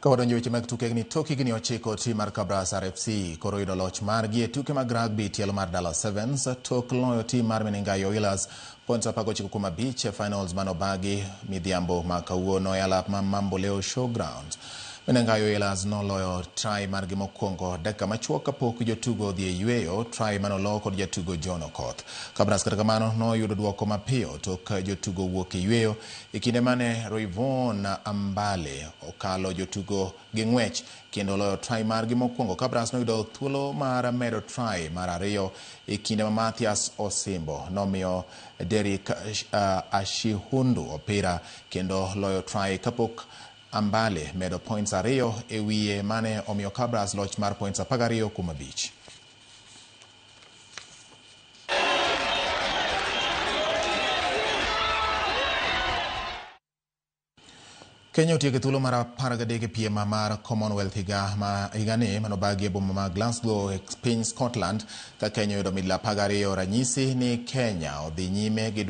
Ka wadonjo weche mag tuke ni tok higni 9 tim mar Kabras RFC koro yudo loch margi e tuke mag rugby tielo mar Dala Sevens tok loyo tim mar Menengai Oilers points 19-5 e finals manobagi midhiambo ma kawuono e alap ma Mamboleo Showgrounds. Menengai Oilers noloyo try margi mokwongo dakika machuok kapok jotugo odhi e yweyo, try manolo kod jatugo John Okoth. Kabras kata kamano noyudo duoko mapiyo tok jotugo wuok e yweyo e kinde mane Royvon Ambale okalo jotugo gi ng'wech kendo loyo try margi mokwongo. Kabras noyudo thuolo mar medo try mar ariyo e kinde ma Mathias Osimbo nomiyo Derrick Ashihundu opira kendo loyo try kapok Ambale medo points 2 e wiye mane omiyo Kabras loch mar points 12-5. Kenya otieko thuolo mar 13 e piem mar Commonwealth higa ma higani manobagi e boma ma Glasgow e piny Scotland ka Kenya oyudo midila 12 ranyisi ni Kenya odhi nyime gi